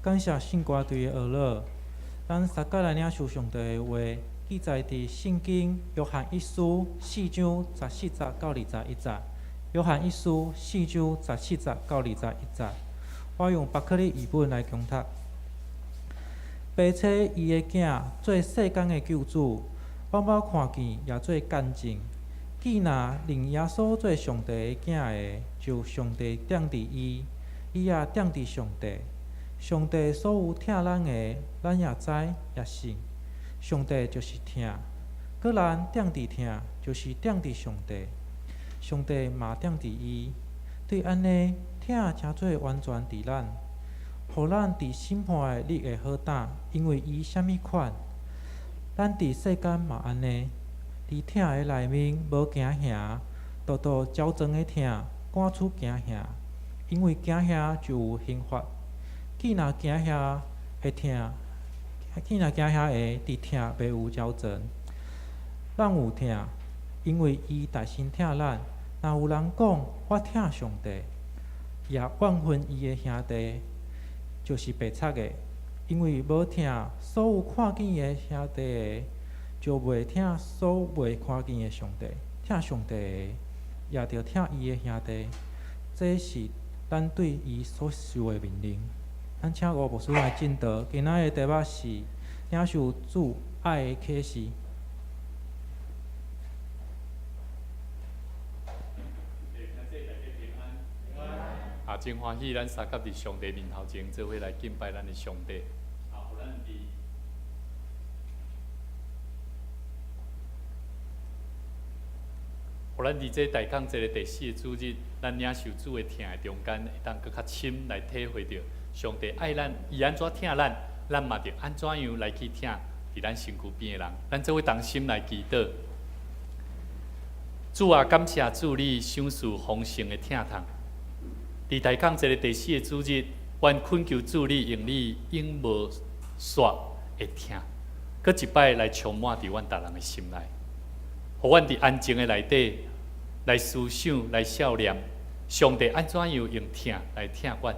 感謝聖歌隊的學樂，咱三甲來領受上帝的話，記載佇聖經約翰一書四章十四節到21節。約翰一書四章十四節到21節，我用伯克利譯本來恭讀。父差伊的囝做世間的救主，阮捌看見，也做見證。既若認耶穌做上帝的囝的，就上帝踮佇伊，伊也踮佇上帝。上帝所有疼咱的，咱也知也信。上帝就是疼，各人踮佇疼，就是踮佇上帝，上帝嘛踮佇伊。對按呢，疼成做完全佇咱，予咱佇審判的日會好擔，因為伊啥物款，咱佇世間嘛按呢，佇疼的內面無驚嚇，獨獨矯正的疼，趕出驚嚇，因為驚嚇就有刑罰。既若驚嚇的疼，既若驚嚇的佇疼袂有矯正，咱有疼，因為伊大先疼咱。若有人講我疼上帝，也怨恨伊的兄弟，就是白賊的，因為無疼所有看見的兄弟的，就袂疼所未看見的上帝。疼上帝的，也著疼伊的兄弟。這是咱對伊所受的命令。咱請吳牧師來證道。今仔日的題目是領受主愛的啟示。啊，真歡喜，咱相佮佇上帝面頭前做伙來敬拜咱的上帝。啊，予咱佇這大康節的第四個主日，咱領受主的疼的中間，會當閣較深來體會著上帝愛咱，伊按怎疼咱，咱嘛著按怎樣來去疼佇咱身軀邊的人。咱做伙同心來祈禱。主啊，感謝主你賞賜豐盛的疼痛。佇大康節的第四個主日，阮懇求主你用你永無煞的疼，閣一擺來充滿佇阮逐人的心內，予阮佇安靜的內底來思想、來默念，上帝按怎樣用疼來疼阮，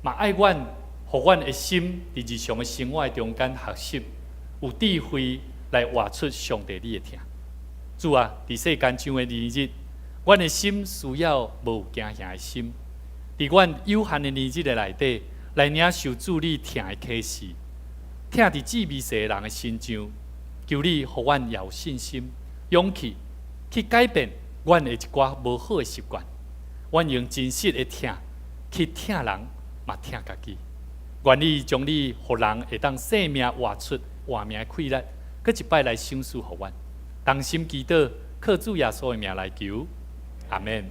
嘛愛阮，予阮的心佇日常的生活中間學習，有智慧來活出上帝你的疼。主啊，佇世間上的年日，阮的心需要無驚嚇的心。佇阮有限的年日的內底，來領受主你疼的啟示，疼佇至微細的人的身上，求你予阮有信心、勇氣去改變阮的一寡無好的習慣。阮用真實的疼去疼人，嘛疼家己。願意將你予人會當生命活出活命的氣力，閣一擺來賞賜予阮。同心祈禱，靠主耶穌的名來求，阿們。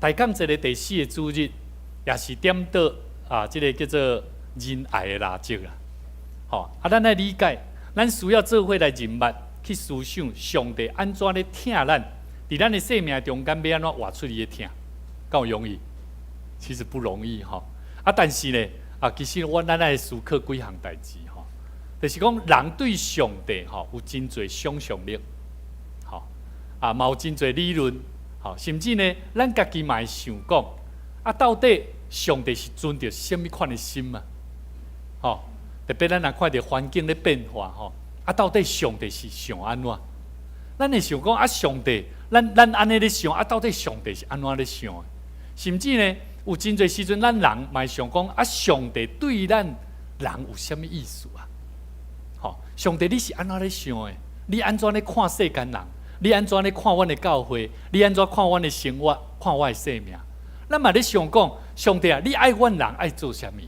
大感節的第四個主日，也是點到啊，這个叫做仁愛的蠟燭啦。吼，啊，咱愛理解，咱需要做伙來認捌，去思想上帝按怎咧疼咱，佇咱的生命中間欲按怎活出伊的疼，敢有容易？其實不容易吼。啊，但是呢，啊，其實我咱愛思考幾項代誌吼，就是講人對上帝吼有真濟想像力，吼，啊，嘛有真濟理論。吼，甚至呢，咱家己嘛會想講，啊，到底上帝是存著啥物款的心啊？吼，特別咱若看著環境咧變化，吼，啊，到底上帝是想按怎？咱會想講啊，上帝，咱按呢咧想，啊，到底上帝是按怎咧想的？甚至呢，有真濟時陣，咱人嘛會想講，啊，上帝對咱人有啥物意思啊？吼，上帝你是按怎咧想的？你按怎咧看世間人？你按怎咧看阮的教會？你按怎看阮的生活？看我的生命？咱嘛咧想講，上帝啊，你愛阮人愛做啥物？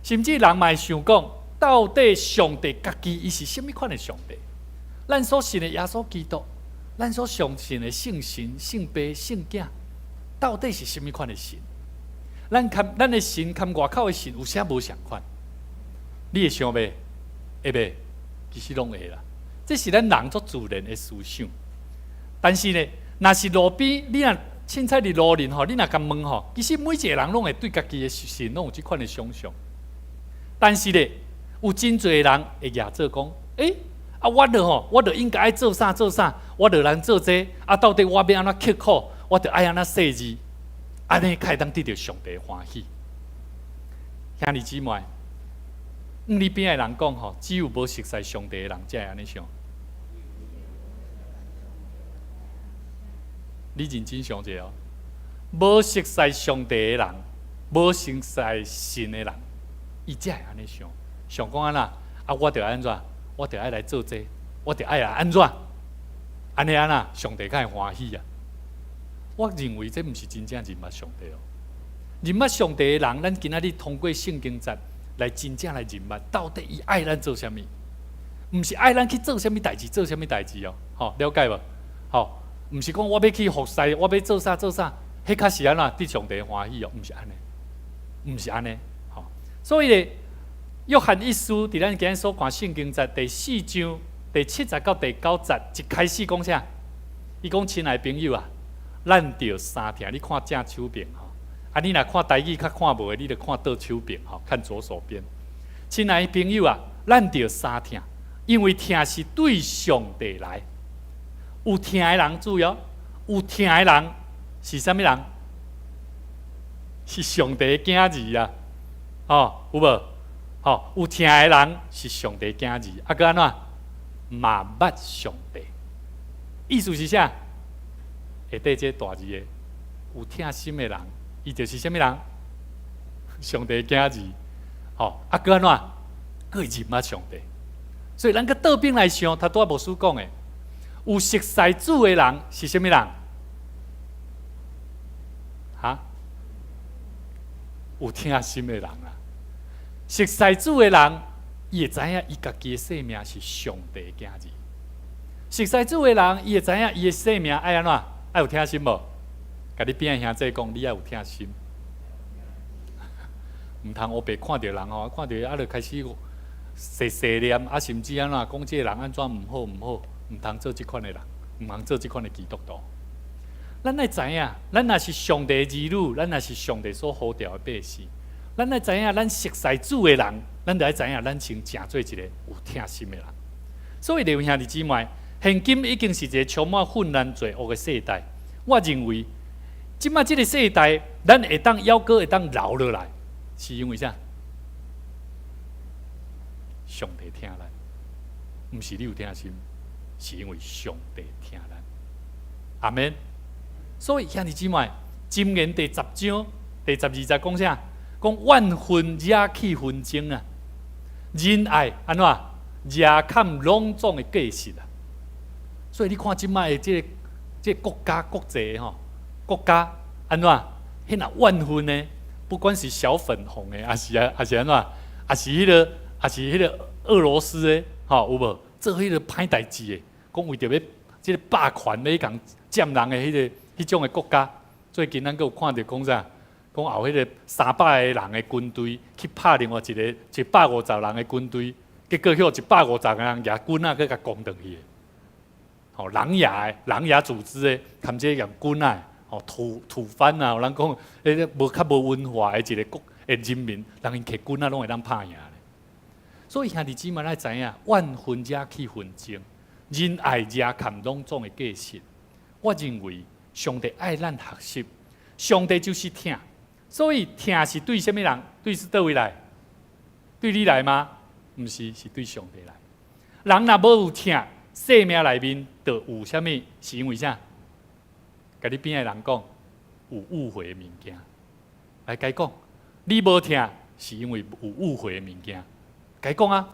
甚至人嘛會想講，到底上帝家己伊是啥物款的上帝？咱所信的耶穌基督，咱所相信的聖神、聖父、聖囝，到底是啥物款的神？咱看咱的神，佮外口的神有啥無仝款？你會想袂？會袂？其實攏會啦。這是咱人足自然的思想。但是呢，若是路邊，你若凊彩佇路面吼，你若共問吼，其實每一個人攏會對家己的神攏有這款的想象。但是呢，有真濟人會舉做講，欸，啊，我著吼，我著應該愛做啥做啥，我著來做這個，啊，到底我欲按怎刻苦，我著愛按怎細膩。按呢較會當得著上帝歡喜。兄弟姊妹，你邊的人講吼，只有無熟似上帝的人才會按呢想。你認真想者哦，無熟似上帝的人，無熟似神的人，伊才會按呢想。想講按怎？啊，我著愛按怎？我著愛來做這個，我著愛來按怎？按呢按怎？上帝較會歡喜啊！我認為這毋是真正認捌上帝哦。認捌上帝的人，咱今仔日通過聖經節來真正來認捌，到底伊愛咱做啥物？毋是愛咱去做啥物代誌，做啥物代誌哦。吼，了解無？吼，毋是講我欲去服侍，我欲做啥做啥，彼較是按怎得上帝歡喜哦？毋是按呢，毋是按呢。吼，所以咧，約翰一書佇咱今日所看聖經節第四章第七節到第九節，一開始講啥？伊講親愛朋友啊，咱著相疼，你看正手邊吼。啊，你若看台語較看無的，你就看倒手邊吼，看左手邊。親愛朋友啊，咱著相疼，因為疼是對上帝來。有疼的人注意哦，有疼的人是啥物人？是上帝的囝兒啊！吼，有無？吼，有疼的人是上帝囝兒，啊，閣按怎？嘛捌上帝。意思是啥？下底這個大字的有疼心的人，伊就是啥物人？上帝囝兒，吼，啊，閣按怎？閣會認捌上帝。所以咱閣倒轉來想，頭拄仔牧師講的，有熟似主的人是啥物人？哈？有疼心的人啊！熟似主的人，伊會知影伊家己的生命是上帝的囝兒。熟似主的人，伊會知影伊的生命愛按怎？愛有疼心無？共你邊仔兄弟講，你愛有疼心。毋通烏白看著人吼，看著啊，就開始細細念啊，甚至按怎講這个人按怎毋好毋好，毋通做這款的人，毋通做這款的基督徒。咱愛知影，咱若是上帝兒女，咱若是上帝所呼召的百姓，咱愛知影，咱熟似主的人，咱就愛知影，咱先成做一個有疼心的人。所以，列位兄弟姊妹，現今已經是一個充滿混亂罪惡的世代。我認為，這擺這個世代，咱會當猶閣會當留落來，是因為啥？上帝疼咱，毋是你有疼心，是因為上帝疼咱。阿們。所以兄弟姊妹，箴言第十章第十二節講啥？講怨恨惹起紛爭啊，仁愛按怎遮蓋攏總的過失啊。所以你看這擺的這個國家國際吼，國家按怎？彼若怨恨呢？不管是小粉紅的，抑是啊，抑是按怎？抑是彼個，抑是彼個俄羅斯的，吼有無？做彼個歹代誌的，講為著欲這個霸權欲共佔人的彼個。彼種的國家，最近咱閣有看著講啥？講後彼個300個人的軍隊去拍另外一個150人的軍隊，結果予150個人舉棍仔去共攻轉去的。吼，狼牙的狼牙組織的，含這個棍仔，吼吐吐番啊！人講，彼個無較無文化的一個國的人民，人𪜶提棍仔攏會當拍贏。所以兄弟姊妹，咱知影，怨恨惹起紛爭，仁愛遮蓋攏總的過失。我認為，上帝愛咱學習，上帝就是疼，所以疼是對啥物人？對是佗位來？對你來嗎？毋是，是對上帝來。人若無有疼，生命內面就有啥物？是因為啥？共你邊仔的人講，有誤會的物件。來，共伊講，你無疼，是因為有誤會的物件。共伊講啊，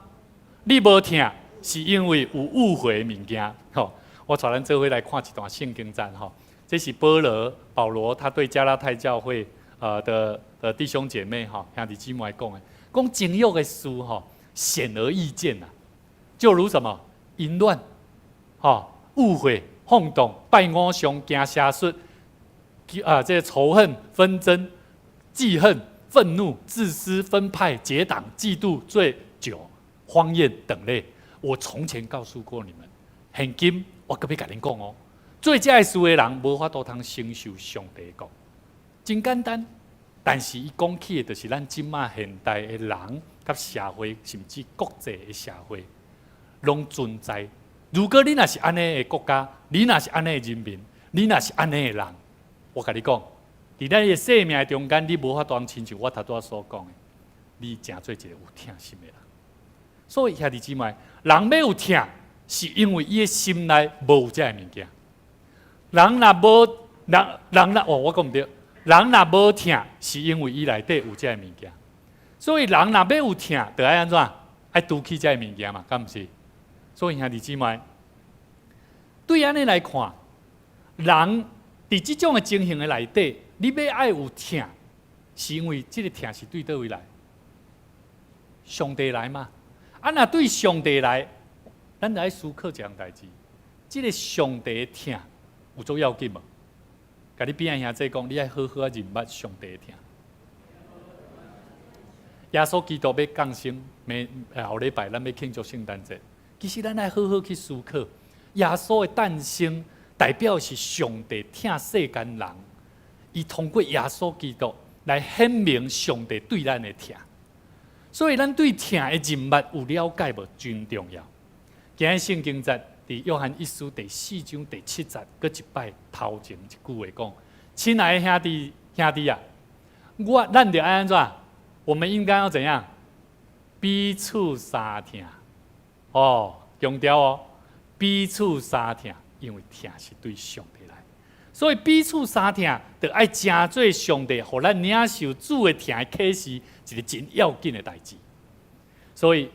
你無疼，是因為有誤會的物件。吼，我帶咱做伙來看一段聖經節吼。這是保羅，保羅他對加拉太教會的弟兄姐妹哈兄弟姊妹講的，講情欲的事吼，顯而易見啊，就如什麼淫亂、吼誤會、放蕩、拜偶像、行邪術，啊，這個仇恨、紛爭、記恨、憤怒、自私、分派、結黨、嫉妒、醉酒、荒宴等類。我從前告訴過你們，現今我閣欲共恁講哦。做這个事的人，無法度通承受上帝國。真簡單，但是伊講起的，就是咱這擺現代的人，佮社會，甚至國際的社會，攏存在。如果你若是按呢的國家，你若是按呢的人民，你若是按呢的人，我共你講，佇咱的生命中間，你無法度親像我頭拄仔所講的，你成做一個有疼心的人。所以兄弟姊妹，人欲有疼，是因為伊的心內無有這个物件。人若無人人若哦，我講毋對，人若無疼，是因為伊內底有這个物件。所以人若欲有疼，就愛按怎？愛除去這个物件嘛，敢毋是？所以兄弟姊妹，對按呢來看，人佇這種的情形的內底，你欲愛有疼，是因為這个疼是對佗位來？上帝來嘛？啊，若對上帝來，咱就愛思考一項代誌。這个上帝的疼有足要緊無？共你邊仔兄弟講，你愛好好仔認捌上帝的疼。耶穌基督欲降生，明後禮拜咱欲慶祝聖誕節。其實咱愛好好去思考，耶穌的誕生代表是上帝疼世間人，伊通過耶穌基督來顯明上帝對咱的疼。所以咱對疼的認捌有了解無？真重要。今日聖經節佇約翰一書第四章第七節，閣一擺頭前一句話講：親愛的兄弟兄弟啊，我咱著愛按怎？我們應該要怎樣？彼此相疼。哦，強調哦，彼此相疼，因為疼是對上帝來，所以彼此相疼，就愛成做上帝，予咱領受主的疼的啟示，一個真要緊的代誌。所以，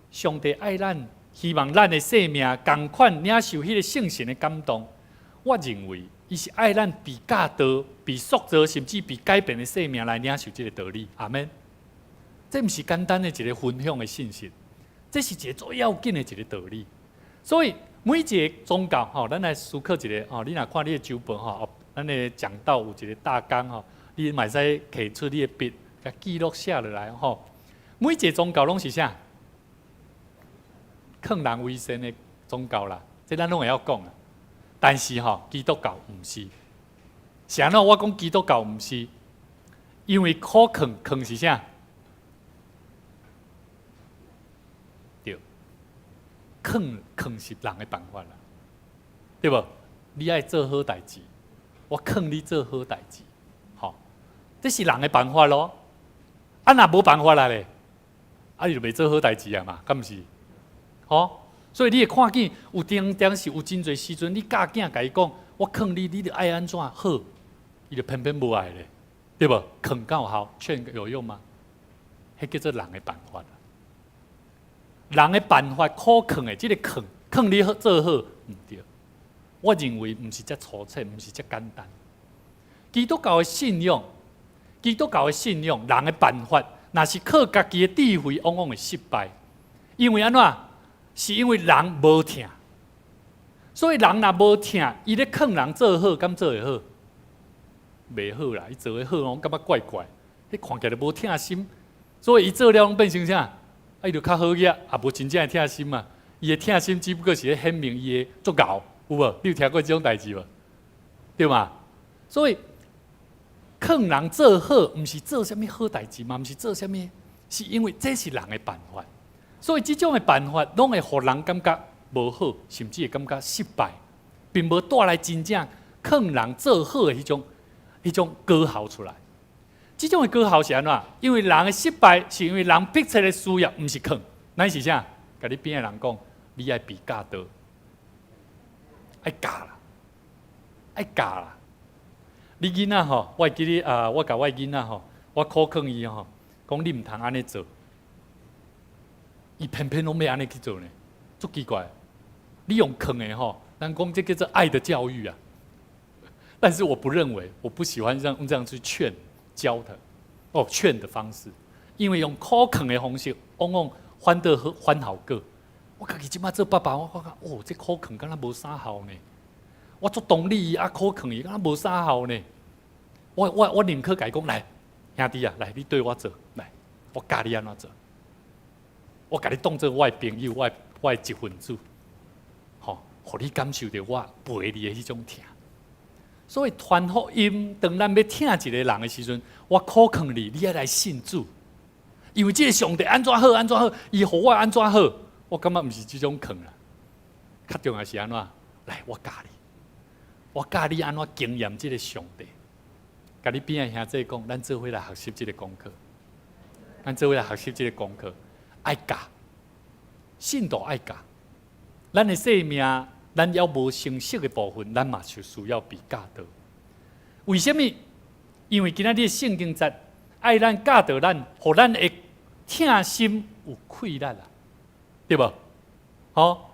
上帝愛咱，希望咱的生命仝款領受彼個聖神的感動。我認為，伊是愛咱被教導、被塑造，甚至被改變的生命來領受這個道理。阿們。這毋是簡單的一個分享的信息，這是一個最要緊的一個道理。所以每一个宗教吼，咱來思考一下吼。你若看你的周報吼，咱的講道有一個大綱吼，你嘛會使提出你的筆，共記錄寫落來吼。每一个宗教攏是啥？勸人為善的宗教啦，這咱攏會曉講啊。但是吼，基督教毋是。是按怎我講基督教毋是？因為苦勸勸是啥？對，勸勸是人的辦法啦，對無？你愛做好代誌，我勸你做好代誌，吼，這是人的辦法咯。啊，若無辦法啦咧，啊，伊就袂做好代誌啊嘛，敢毋是？吼，所以你會看見有當當時有真濟時陣，你教囝共伊講，我勸你，你著愛按怎好，伊就偏偏無愛咧，對無？勸敢有效？勸有用嗎？彼叫做人的辦法。人的辦法苦勸的，這个勸勸你好做好，毋對。我認為毋是遮粗淺，毋是遮簡單。基督教的信仰，基督教的信仰，人的辦法，若是靠家己的智慧，往往會失敗。因為按怎？是因為人無疼，所以人若無疼，伊咧勸人做好，敢做會好？袂好啦，伊做會好，攏感覺怪怪，彼看起來無疼心，所以伊做了攏變成啥？啊，伊就較好額，也無真正的疼心嘛。伊的疼心只不過是咧顯明伊的足𠢕，有無？你有聽過這種代誌無？對嘛？所以勸人做好，毋是做啥物好代誌嘛，毋是做啥物，是因為這是人的辦法。所以這種的辦法，攏會予人感覺無好，甚至會感覺失敗，並無帶來真正勸人做好的彼種果效出來。這種的果效是按怎？因為人的失敗，是因為人迫切的需要，毋是勸，乃是啥？共你邊仔人講，你愛被教導，愛教啦，愛教啦。你囡仔吼，我會記得啊，我共我囡仔吼，我苦勸伊吼，講你毋通按呢做，伊偏偏攏欲按呢去做呢，足奇怪。你用勸的吼，咱講這叫做愛的教育啊。但是我不認為，我不喜歡這樣用這樣去勸教他，哦，勸的方式，因為用苦勸的方式，往往反倒好反效果。我家己這擺做爸爸，我感覺哦，這苦勸敢若無啥效呢。我足同理伊啊，苦勸伊敢若無啥效呢。我寧可共伊講來，兄弟啊，來你對我做，來，我教你按怎做。我共你當做我的朋友，我的一份子，吼，予你感受著我陪你的彼種疼。所以傳福音，當咱欲疼一個人的時陣，我苦勸你，你愛來信主，因為這个上帝按怎好，按怎好，伊予我按怎好，我感覺毋是這種勸啦。較重要是按怎？來，我教你，我教你按怎經驗這个上帝。共你邊仔兄弟講，咱做伙來學習這个功課，咱做伙來學習這个功課，愛教，信徒愛教，咱的生命，咱猶無成熟的部分，咱嘛是需要被教導。為啥物？因為今仔日聖經節愛咱教導咱，予咱的疼心有氣力啊，對無？吼，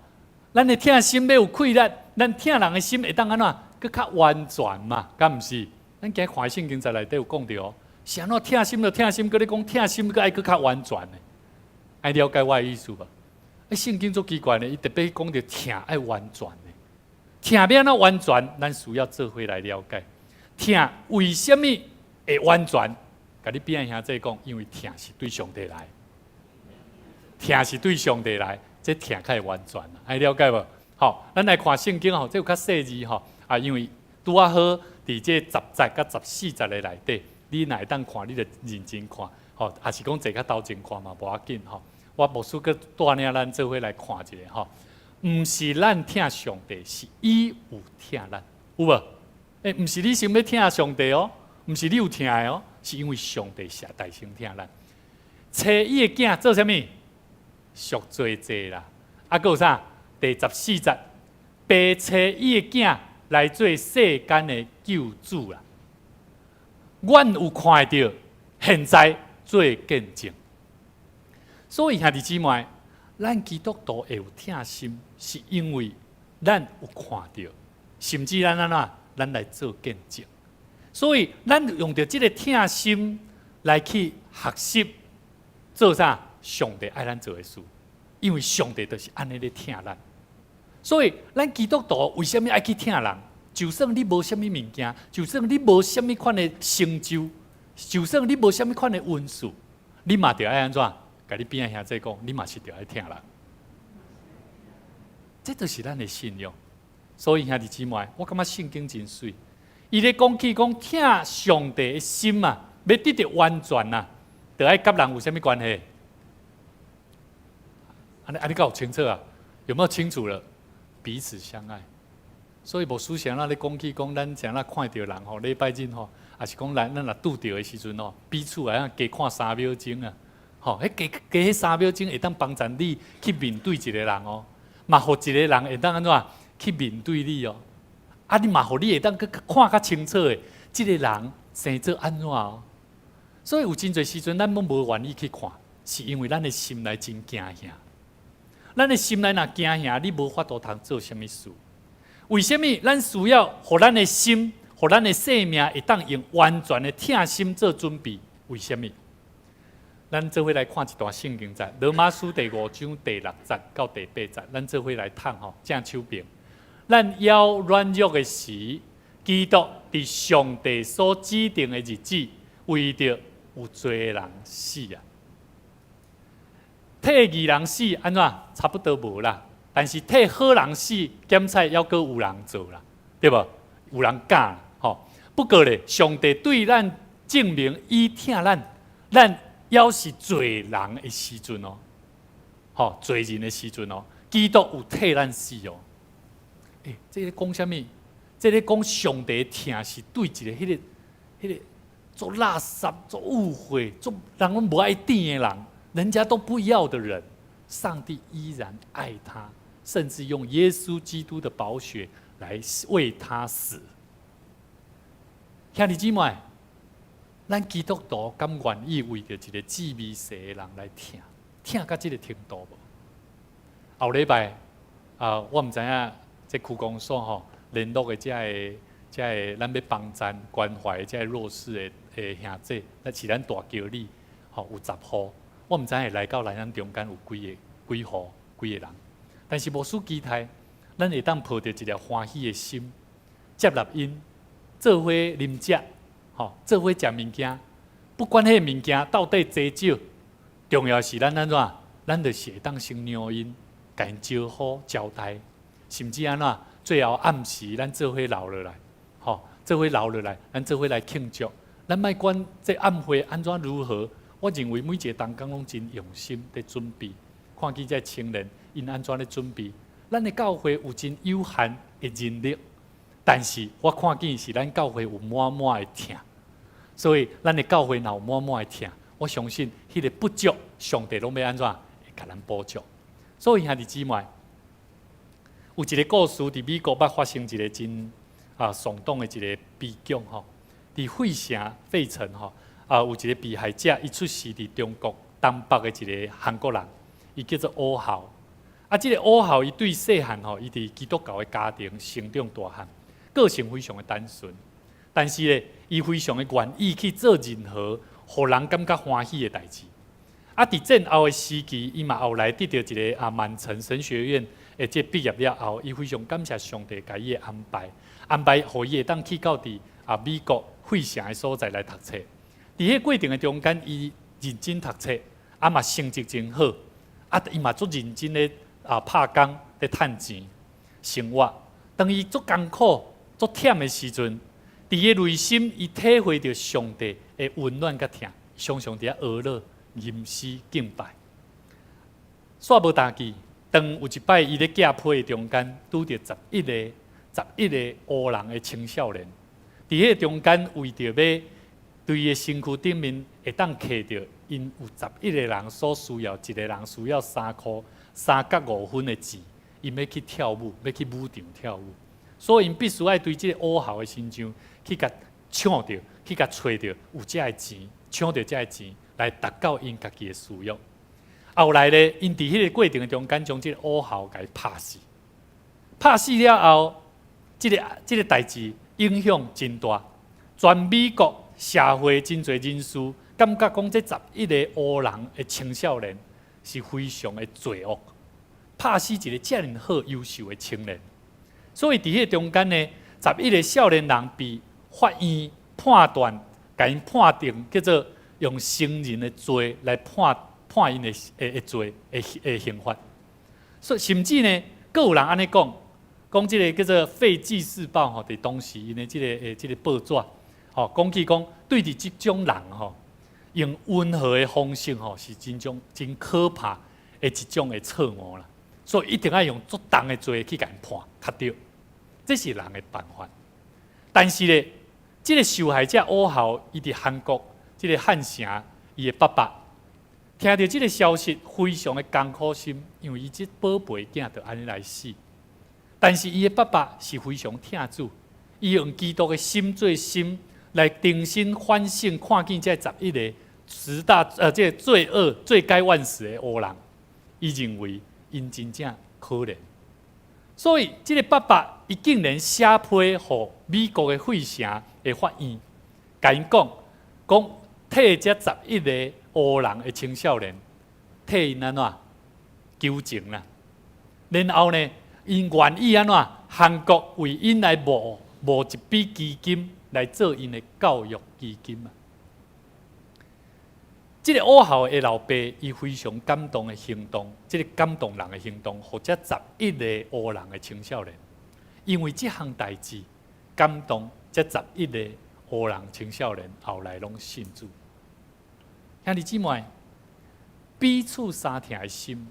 咱的疼心欲有氣力，咱疼人的心會當按怎？閣較完全嘛，敢毋是？咱今日看聖經節內底有講著哦，是按怎疼心就疼心，閣咧講疼心閣愛閣較完全的，愛了解我的意思無？欸，聖經足奇怪呢，伊特別講著疼愛完全的，疼欲按怎完全？咱需要做伙來了解。疼為啥物會完全？共你邊仔兄弟講，因為疼是對上帝來，疼是對上帝來，這疼較會完全。愛了解無？好，咱來看聖經吼，這有較細膩吼啊，因為拄仔好佇這10節佮14節的內底，你若會當看，你就認真看，吼，抑是講坐較頭前看嘛，無要緊吼。我牧師閣帶領咱做伙來看一下吼，毋是咱疼上帝，是伊有疼咱，有無？欸，毋是你想欲疼上帝哦，毋是你有疼的哦，是因為上帝實在先疼咱。揣伊的囝做啥物？贖罪祭啦。啊，閣有啥？第14節，爸差伊的囝來做世間的救主啦。阮有看著，現在做見證。所以兄弟姊妹，咱基督徒會有疼心，是因為咱有看著，甚至咱按怎，咱來做見證。所以咱用著這个疼心來去學習做啥？上帝愛咱做的事，因為上帝就是按呢咧疼咱。所以咱基督徒為啥物愛去疼人？就算你無啥物物件，就算你無啥物款的成就，就算你無啥物款的恩賜，你嘛著愛按怎？共你邊仔兄弟講，你嘛是著愛疼人。這就是咱的信仰。所以兄弟姊妹，我感覺聖經真媠。伊咧講起講疼上帝的心啊，欲得著完全啊，著愛佮人有啥物關係？按呢按呢敢有清楚啊？有沒有清楚了？彼此相愛。所以牧師啥咧講起講，咱啥看著人吼，禮拜日吼，抑是講咱若拄著的時陣吼，彼此會當加看3秒鐘啊，吼，彼加加彼三秒鐘會當幫助你去面對一個人哦，嘛予一個人會當按怎去面對你哦，啊，你嘛予你會當閣看較清楚的，這個人生做按怎哦。所以有真濟時陣，咱攏無願意去看，是因為咱的心內真驚嚇。咱的心內若驚嚇，你無法度通做啥物事。為啥物咱需要予咱的心、予咱的生命會當用完全的疼心做準備？為啥物？咱做伙來看一段聖經節，羅馬書第五章第六節到第八節，咱做伙來讀吼，正手爿。咱猶軟弱的時，基督佇上帝所指定的日子，為著有罪的人死啊！替義人死按怎？差不多無啦。但是替好人死，檢採猶閣有人做啦，對無？有人敢吼。不過咧，上帝對咱證明伊疼咱，咱猶是罪人的時陣哦，吼，罪人的時陣哦，基督有替咱死哦。欸，這个講啥物？這个講上帝疼是對一个彼個足垃圾、足污穢、足人攏無愛甜的人，人家都不要的人，上帝依然愛他，甚至用耶穌基督的寶血來為他死。兄弟姊妹，咱基督徒敢願意為著一個志微細的人來疼，疼到這个程度無？後禮拜啊，我毋知影這區公所吼聯絡的這个，咱欲幫贊關懷這个弱勢的兄弟，那是咱大橋里吼有10戶，我毋知影會來到咱中間有幾个幾戶幾个人，但是牧師期待，咱會當抱著一個歡喜的心，接納𪜶，做伙啉食，吼，做伙食物件，不管彼个物件到底濟少，重要是咱按怎，咱就是會當先讓𪜶，共𪜶招呼招待，甚至按怎，最後暗時咱做伙留落來，吼，做伙留落來，咱做伙來慶祝。咱莫管這暗會按怎如何，我認為每一个同工攏真用心佇準備。看見這青年𪜶按怎咧準備，咱的教會有真有限的人力，但是我看見是咱教會有滿滿的疼。所以咱的教會若有滿滿的疼，我相信彼个不足，上帝攏欲按怎會共咱補足。所以兄弟姊妹，有一个故事，佇美國捌發生一个真聳動的一个悲劇吼。佇費城費城吼，有一个被害者，伊出世佇中國東北的一个韓國人，伊叫做吳豪。啊，這个吳豪伊對細漢吼，伊佇基督教的家庭成長大漢，個性非常的單純。但是咧，伊非常的願意去做任何予人感覺歡喜的代誌。啊，佇戰後的時期，伊嘛後來得著一个曼城神學院的這畢業了後，伊非常感謝上帝共伊的安排，安排予伊會當去到佇美國費城的所在來讀冊。佇彼過程的中間，伊認真讀冊，啊嘛成績真好，啊伊嘛足認真咧拍工咧趁錢生活。當伊足艱苦、足忝的時陣，佇伊內心，伊體會著上帝的溫暖佮疼，常常佇遐哀禱、吟詩敬拜。煞無代誌，當有一擺伊咧寄批的中間，拄著十一個黑人的青少年，佇彼个中間為著欲對伊的身軀頂面會當刻著，𪜶有十一個人所需要，一個人需要3塊3角5分的錢，𪜶欲去跳舞，欲去舞場跳舞，所以𪜶必須愛對這个烏豪的身上去共搶著，去共揣著有遮个錢，搶著遮个錢來達到𪜶家己的需要。後來咧，𪜶佇彼个過程中間將這个烏豪共伊拍死，拍死了後，這个代誌影響真大，全美國社會真濟人士感覺講，這十一个黑人的青少年是非常的罪惡，拍死一个遮爾好優秀的青年。所以佇彼个中間呢，十一个少年人被法院判斷，共𪜶判定叫做用成人的罪來判𪜶的罪的刑罰。所以甚至呢，閣有人按呢講，講這个叫做《費紀士報》吼，佇當時𪜶的這个報紙，吼，講起講對佇這種人吼，用溫和的方式吼，是真種真可怕的一種的錯誤啦。所以一定愛用足重的罪去共𪜶判較對，這是人的辦法。但是咧，這个受害者吳豪，伊佇韓國這个漢城，伊的爸爸聽著這个消息，非常的艱苦心，因為伊這寶貝囝就按呢來死。但是伊的爸爸是非常疼主，伊用基督的心做心來重新反省，看見這十一个十大這个罪惡罪該萬死的黑人，伊認為𪜶真正可憐。所以這个爸爸伊竟然寫批予美國的費城的法院，共𪜶講講替這十一个黑人的青少年，替𪜶按怎求情啦。然後呢，𪜶願意按怎韓國為𪜶來募一筆基金來做𪜶的教育基金啊。這个吳豪的老爸，伊非常感動的行動，這个感動人的行動，予這十一个黑人的青少年，因為這項代誌感動這十一个黑人青少年，後來攏信主。兄弟姊妹，彼此相疼的心，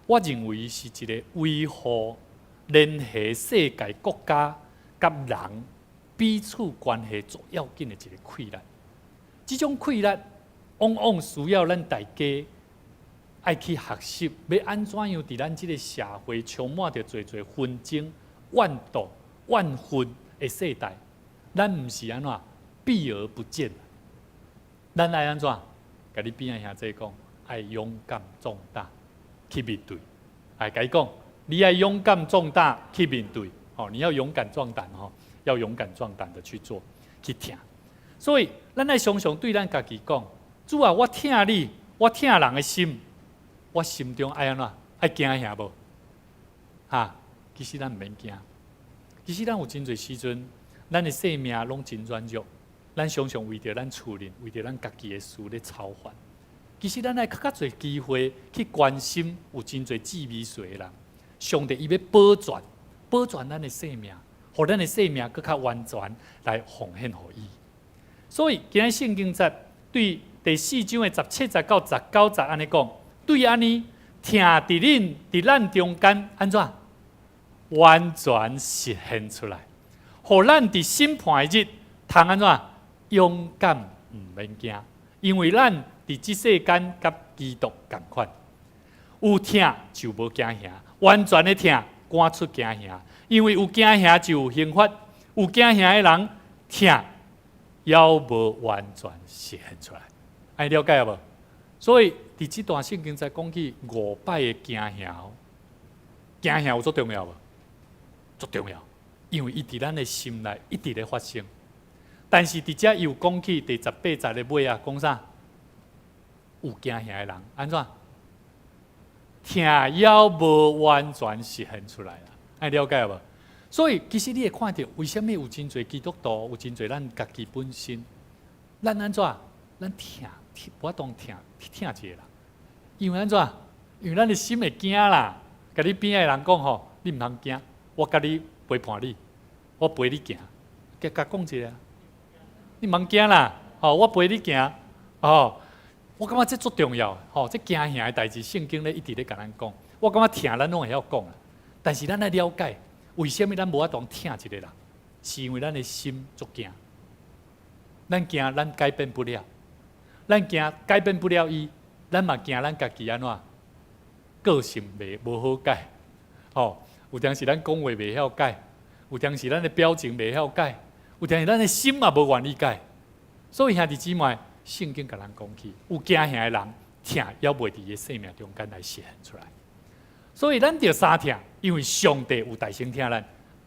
我認為是一個維護聯繫世界國家佮人彼此關係最要緊的一个氣力。這種氣力往往需要咱大家愛去學習，欲按怎樣佇咱這个社會充滿著濟濟紛爭、怨妒、怨恨的世代，咱毋是按怎避而不見，咱愛按怎？共你邊仔兄弟講，愛勇敢壯膽去面對。愛共伊講，你愛勇敢壯膽去面對。哦，你要勇敢壯膽吼，要勇敢壯膽的去做，去疼。所以，咱愛常常對咱家己講：主啊，我疼你，我疼人的心，我心中愛按怎？愛驚嚇無？哈，其實咱毋免驚。其實咱有真濟時陣，咱的生命攏真軟弱，咱常常為著咱厝裡，為著咱家己的事咧操煩。其實咱愛較較濟機會去關心有真濟志微細的人。上帝伊欲保全，保全咱的生命，予咱的生命閣較完全來奉獻予伊。所以今日聖經節對第四章的17節到19節按呢講，對按呢疼佇恁佇咱中間按怎完全實現出來，予咱佇審判的日通按怎勇敢毋免驚，因為咱佇這世間佮基督仝款，有疼就無驚嚇，完全的疼趕出驚嚇，因為有驚嚇就有刑罰，有驚嚇的人疼猶無完全實現出來，按呢了解無？所以佇這段聖經在講起五擺的驚嚇，驚嚇有足重要無？足重要，因為伊佇咱的心內一直咧發生。但是佇遮又講起第十八節的尾啊，講啥？有驚嚇的人按怎？疼猶無完全實現出來啦，按呢了解無？所以其實你會看著，為啥物有真濟基督徒，有真濟咱家己本身，咱按怎？咱疼，無法度疼疼一個人，因為按怎？因為咱的心會驚啦。共你邊仔的人講吼，你毋通驚，我共你陪伴你，我陪你行，共共講一下，你毋通驚啦，吼，我陪你行，吼，我感覺這足重要，吼，這驚嚇的代誌，聖經咧一直咧共咱講。我感覺疼咱攏會曉講啊，但是咱愛了解，為啥物咱無法度疼一個人？是因為咱的心足驚，咱驚咱改變不了，咱驚改變不了伊，咱嘛驚咱家己按怎？個性袂無好改，吼，有當時咱講話袂曉改，有當時咱的表情袂曉改，有當時咱的心嘛無願意改。所以兄弟姊妹，聖經共咱講起，有驚嚇的人，疼猶未佇伊的生命中間來實現出來。所以咱著相疼，因為上帝有大聲疼咱，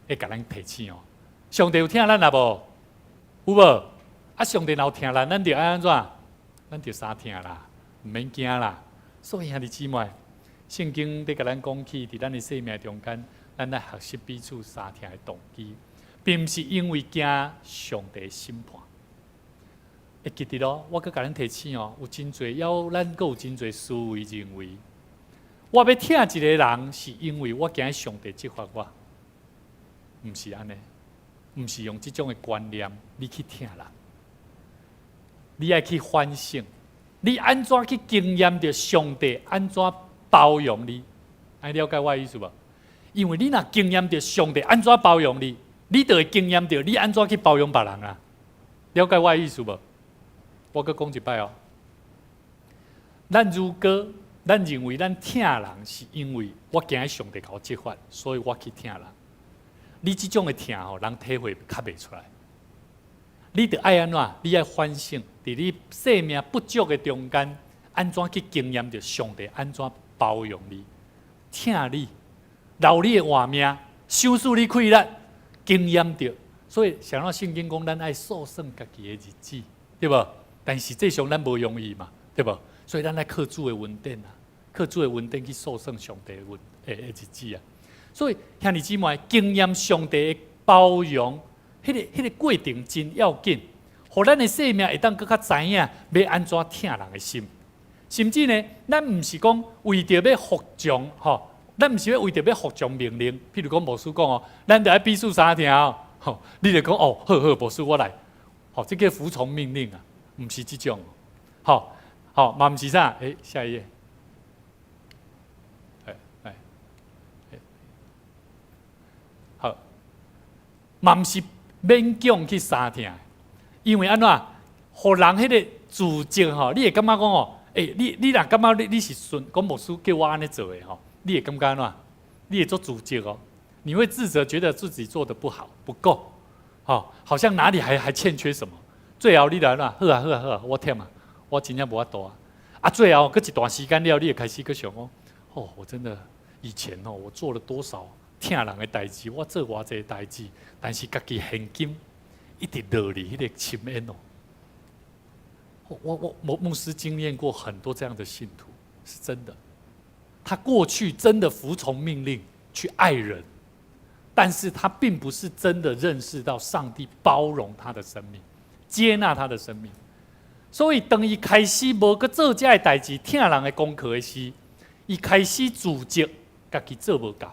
會共咱提醒哦。上帝有疼咱啊無？有無？啊，上帝若有疼咱，咱著愛按怎？咱著相疼啦，毋免驚啦。所以兄弟姊妹，聖經咧共咱講起，佇咱的生命中間，咱來學習彼此相疼的動機，並毋是因為驚上帝審判。會記得咯，我閣共恁提醒哦，有真濟，猶咱閣有真濟思維認為，我欲疼一個人，是因為我驚上帝責罰我，毋是按呢，毋是用這種的觀念，你去疼人，你愛去反省，你按怎去經驗著上帝按怎包容你？按呢了解我的意思無？因為你若經驗著上帝按怎包容你，你就會經驗著你按怎去包容別人啊？了解我的意思無？我閣講一擺哦。咱如果咱認為咱疼人是因為我驚上帝共我責罰，所以我去疼人。你這種的疼吼，人體會較袂出來。你著愛按怎？你愛反省，佇你生命不足的中間，按怎去經驗著上帝按怎包容你、疼你、饒你的活命、賞賜你氣力，經驗著。所以，啥物聖經講，咱愛數算家己的日子，對無？但是實際上咱無容易嘛，對無？所以咱愛靠主的恩典啊，靠主的恩典去數算上帝的恩的日子啊。所以兄弟姊妹，經驗上帝的包容，彼個過程真要緊，予咱的生命會當閣較知影欲按怎疼人的心。甚至呢，咱毋是講為著欲服從，吼，咱毋是欲為著欲服從命令。譬如講牧師講哦，咱著愛彼此相疼哦，吼，你就講哦，好好，牧師我來，吼，這叫服從命令啊，毋是這種，吼，吼，嘛毋是啥？欸，下一頁，欸欸欸，好，嘛毋是勉強去相疼，因為按怎，予人彼個自責吼，你會感覺講哦，欸，你若感覺你是順講牧師叫我按呢做的吼，你會感覺按怎？你會足自責哦，你會自責，覺得自己做得不好，不夠，吼，好像哪裡還欠缺什麼。最後你來按怎？好啊好啊好啊，我忝啊，我真正無法度啊。啊，最後閣一段時間了，你會開始閣想講，哦，我真的以前哦，我做了多少疼人的代誌，我做偌濟代誌，但是家己現今一直落佇彼個深淵哦。我牧師經驗過很多這樣的信徒，是真的。他過去真的服從命令去愛人，但是他並不是真的認識到上帝包容他的生命，接納他的生命。所以當伊開始無閣做這个代誌，疼人的功課的時，伊開始自責，家己做無夠，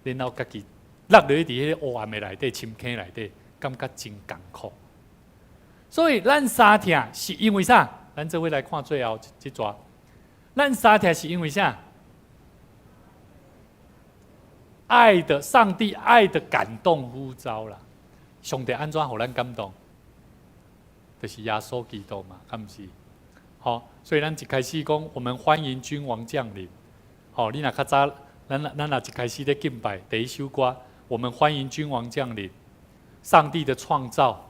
然後家己落落去佇彼個黑暗的內底、深坑內底，感覺真艱苦。所以咱相疼是因為啥？咱做伙來看最後這段。咱相疼是因為啥？愛的上帝愛的感動呼召啦。上帝按怎予咱感動？就是耶穌基督嘛，敢毋是？好，所以咱一開始講，我們歡迎君王降臨。好，你若較早，咱若一開始咧敬拜第一首歌，我們歡迎君王降臨。上帝的創造，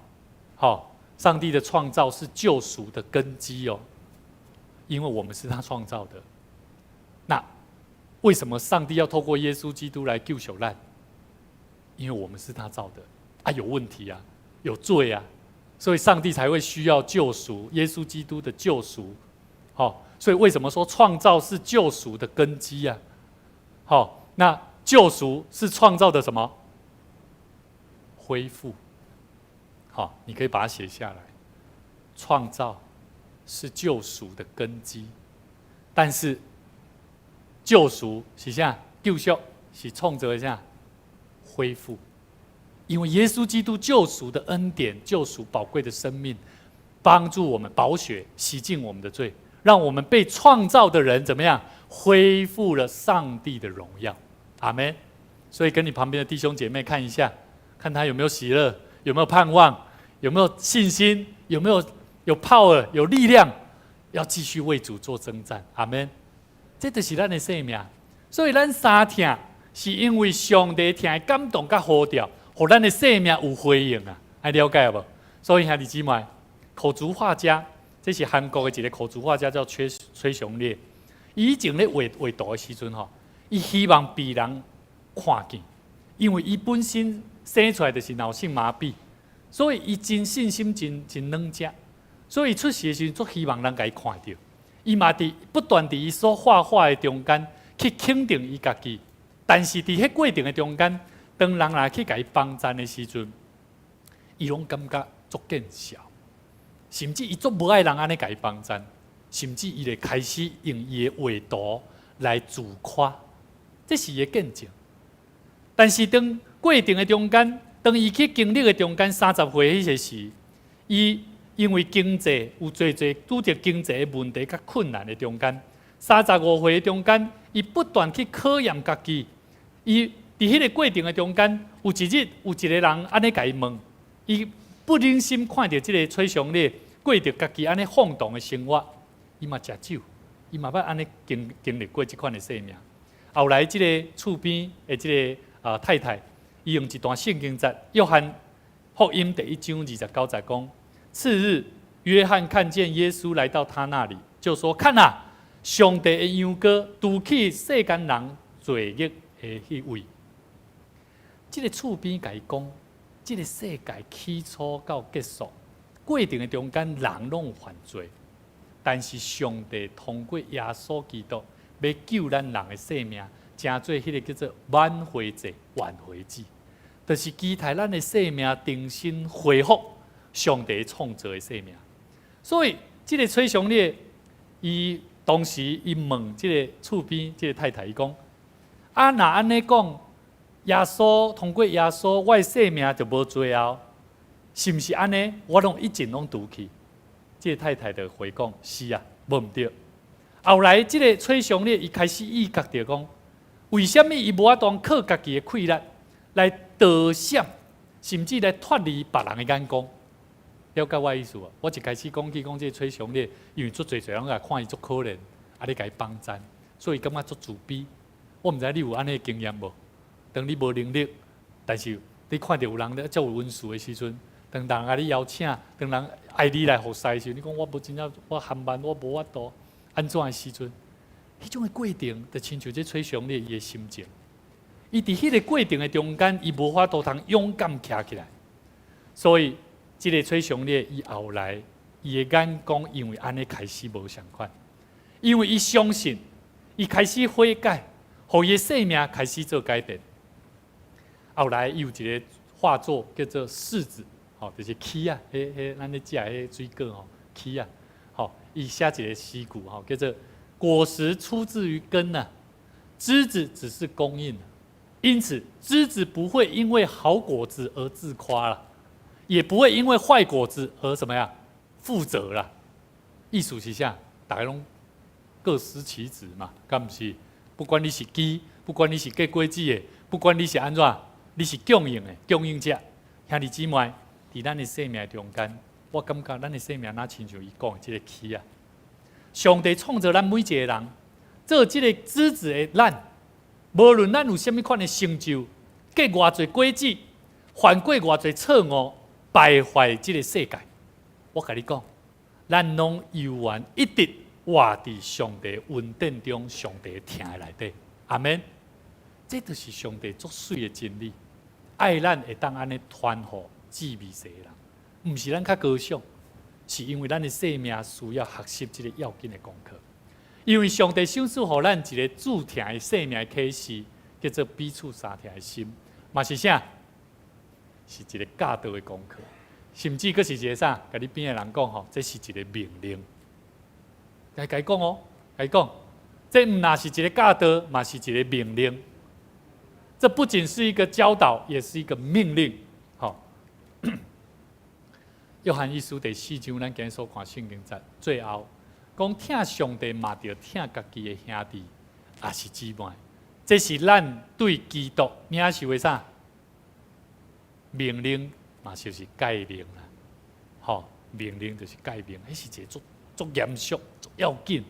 好，上帝的創造是救贖的根基哦，因為我們是他創造的。那為什麼上帝要透過耶穌基督來救贖咱？因為我們是他造的，啊，有問題啊，有罪啊，所以上帝才會需要救贖，耶穌基督的救贖。好，所以為什麼說創造是救贖的根基啊？好，那救贖是創造的什麼？恢復。好，你可以把它寫下來。創造是救贖的根基，但是救贖是啥？救贖是創造的啥？恢復，因為耶穌基督救贖的恩典，救贖寶貴的生命，幫助我們寶血洗淨我們的罪，讓我們被創造的人怎麼樣？恢復了上帝的榮耀。阿門。所以跟你旁邊的弟兄姐妹看一下，看他有沒有喜樂，有沒有盼望，有沒有信心，有沒有有 power，有力量，要繼續為主做征戰。阿門。這就是咱的生命。所以咱三疼是因為上帝疼的感動佮呼召，予咱的生命有回應啊！愛了解無？所以兄弟姊妹，口竹畫家，這是韓國的一個口竹畫家，叫崔崔雄烈。伊以前咧畫畫圖的時陣吼，伊希望被人看見，因為伊本身生出來就是腦性麻痹，所以伊真信心真真軟弱，所以出世的時陣，足希望人共伊看著。伊嘛佇不斷佇伊所畫畫的中間去肯定伊家己，但是佇彼過程的中間，當人來去共伊幫贊的時陣，伊攏感覺足見笑，甚至伊足無愛人按呢共伊幫贊，甚至伊會開始用伊的畫圖來自誇，這是伊的見證。但是當過程的中間，當伊去經歷的中間，30歲彼個時，伊因為經濟有濟濟拄著經濟的問題較困難的中間，35歲的中間，伊不斷去考驗家己。伊佇彼個過程的中間，有一日有一個人按呢共伊問，伊不忍心看著這個崔雄烈過著家己按呢放蕩的生活，伊嘛食酒，伊嘛捌按呢經歷過這款的生命。後來這個厝邊的這個太太，伊用一段聖經節，約翰福音第一章29節講：次日，約翰看見耶穌來到他那裡，就說：看哪，上帝的羊羔，除去世間人罪孽的彼位。這個厝邊共伊講，這個世界起初到結束過程的中間，人攏有犯罪，但是上帝通過耶穌基督欲救咱人的性命，成做彼個叫做挽回祭、挽回祭，就是期待咱的生命重新恢復上帝創造的生命。所以，這個崔雄烈，伊當時伊問這個厝邊這個太太，伊講：啊，若按呢講，耶穌通過耶穌，我的生命就無罪啊？是毋是按呢？我攏一盡攏除去。這個太太就回講：是啊，無毋對。後來，這個崔雄烈伊開始意覺著講，為啥物伊無法度靠家己的氣力來逃閃，甚至來脫離別人的眼光？了解我意思無？我一開始講起講這個崔雄烈，因為足濟濟人來看伊足可憐，啊，咧共伊幫贊，所以感覺足自卑。我毋知你有按呢經驗無？當你無能力，但是你看著有人咧足有恩賜的時陣，當人共你邀請，當人愛你來服侍的時陣，你講我無真正，我含慢，我無法度，按怎的時陣？彼種的過程，就親像這崔雄烈伊的心情。伊佇彼個過程的中間，伊無法度通勇敢徛起來，所以這個崔雄烈伊後來伊的眼光因為按呢開始無仝款，因為伊相信，伊開始悔改，予伊的生命開始做改變。後來伊有一個畫作叫做柿子，吼，就是柿仔，彼彼咱咧食彼水果吼，柿仔，吼，伊寫一個詩句吼，叫做果實出自於根吶，枝子只是供應，因此枝子不會因為好果子而自誇了，也不會因為壞果子而怎麼樣負責了。意思是啥？大家攏各司其職嘛，敢毋是？不管你是枝，不管你是結果子的，不管你是按怎，你是供應的供應者，兄弟姊妹，佇咱的生命中間，我感覺咱的生命若親像伊講的這個起仔。上帝創造咱每一個人，做這個枝子的咱，無論咱有啥物款的成就，結偌濟果子，犯過偌濟錯誤，敗壞這個世界，我共你講，咱攏猶原一直活佇上帝恩典中，上帝疼的內底。阿們。這就是上帝足媠的真理，愛咱會當按呢傳予予微細的人，毋是咱較高尚，是因為咱的生命需要學習這個要緊的功課。因為上帝賞賜予咱一個主疼的生命啟示，叫做彼此相疼的心，嘛是啥？是一個教導的功課，甚至閣是一個啥？共你邊的人講吼，這是一個命令。共伊講哦，共伊講，這毋但是一個教導，嘛是一個命令。這不僅是一個教導，也是一個命令。吼，約翰一書第四章，咱今日所看聖經節，最後講疼上帝嘛，著疼家己的兄弟，抑是姊妹。這是咱對基督領受的啥？命令嘛，就是誡命啦。吼，命令就是誡命，彼是一個足足嚴肅、足要緊、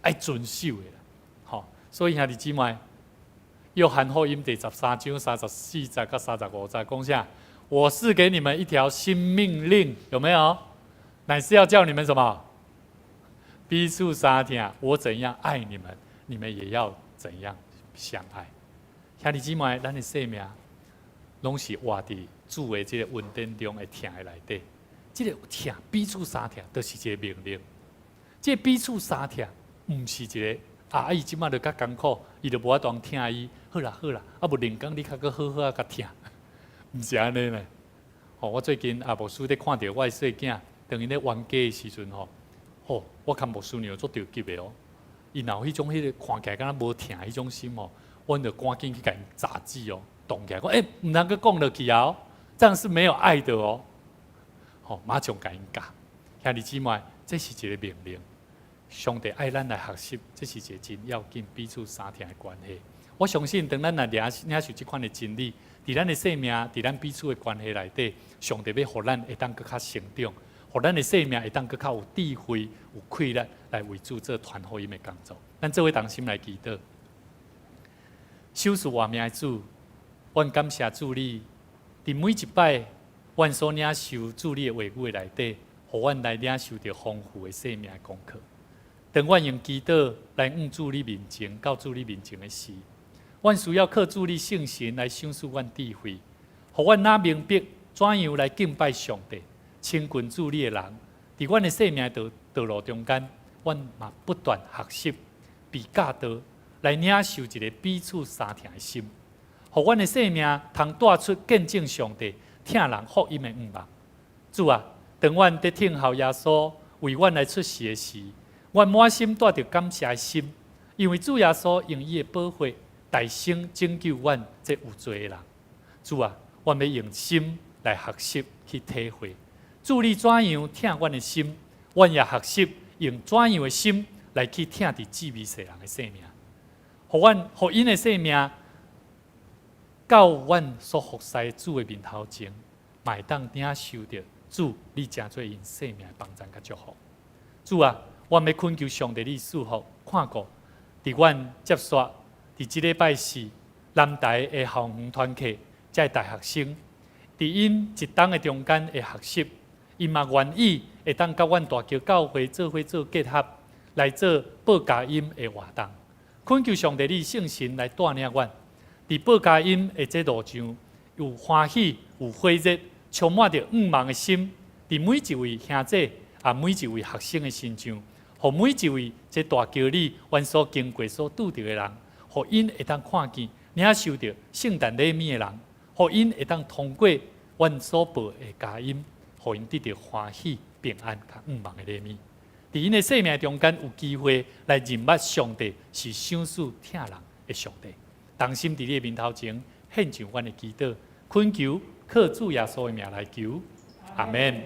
愛遵守的啦。吼，所以兄弟姊妹，約翰福音第13章34節佮35節講啥？我賜給你們一條新命令，有沒有？乃是要叫你們什麼？彼此相疼。我怎樣愛你們，你們也要怎樣相愛。兄弟姊妹，咱的生命攏是活佇主的這個恩典中的疼的內底。這個疼彼此相疼，就是一個命令。這個彼此相疼，毋是一個啊！伊這擺就較艱苦，伊就無法度疼伊。好啦好啦，啊無另工你較閣好好仔共疼，毋是按呢呢。吼，我最近啊牧師咧看著我的細囝，當𪜶咧冤家的時陣吼，吼，我看牧師娘足著急的哦。伊若有彼種彼個看起來敢若無疼彼種心哦，阮就趕緊去共𪜶閘止哦，動起來講，欸，毋通閣講落去啊！這樣是沒有愛的哦。吼，馬上共𪜶教，兄弟姊妹，這是一個命令。上帝愛咱來學習，這是一個真要緊彼此相疼的關係。我相信，當咱若領受這款的真理，佇咱的生命，佇咱彼此的關係內底，上帝欲予咱會當閣較成長，予咱的生命會當閣較有智慧、有氣力來為主做傳福音的工作。咱做伙同心來祈禱，賞賜活命的主，阮感謝主你，佇每一擺，阮所領受主你的話語的內底，予阮來領受著豐富的生命的功課。當阮用祈禱來往主你面前，到主你面前的時，阮需要靠主你聖神來賞賜阮智慧，予阮若明白怎樣來敬拜上帝，親近主你的人。佇阮的生命道路中間，阮嘛不斷學習，被教導來領受一個彼此相疼的心，予阮的生命通帶出見證上帝、疼人福音的向望。主啊，當阮佇聽候耶穌為阮來出世的時，阮滿心帶著感謝的心，因為主耶穌用伊的寶血代身拯救阮這有罪的人。主啊，阮欲用心來學習去體會，主你怎樣疼阮的心，阮也學習用怎樣的心來去疼佇至微細人的生命，予阮予𪜶的生命到阮所服侍主的面頭前，嘛會當領受著主你成做𪜶生命的幫贊佮祝福。主啊，阮欲懇求上帝你賜福看顧，佇阮接續佇這禮拜四南台的校園團契，遮的大學生，佇𪜶一冬的中間的學習，𪜶嘛願意會當佮阮大橋教會做伙做結合，來做報佳音的活動。懇求上帝你聖神來帶領阮，佇報佳音的這路上，有歡喜，有火熱，充滿著向望的心，佇每一位兄弟啊，每一位學生的身上，予每一位這大橋裡阮所經過、所拄著的人，予𪜶會當看見、領受著聖誕禮物的人，予𪜶會當通過阮所報的佳音，予𪜶得著歡喜、平安、佮向望的禮物。佇𪜶的生命中間有機會來認捌上帝是賞賜疼人的上帝。同心佇你的面頭前獻上阮的祈禱，懇求靠主耶穌的名來求，阿們。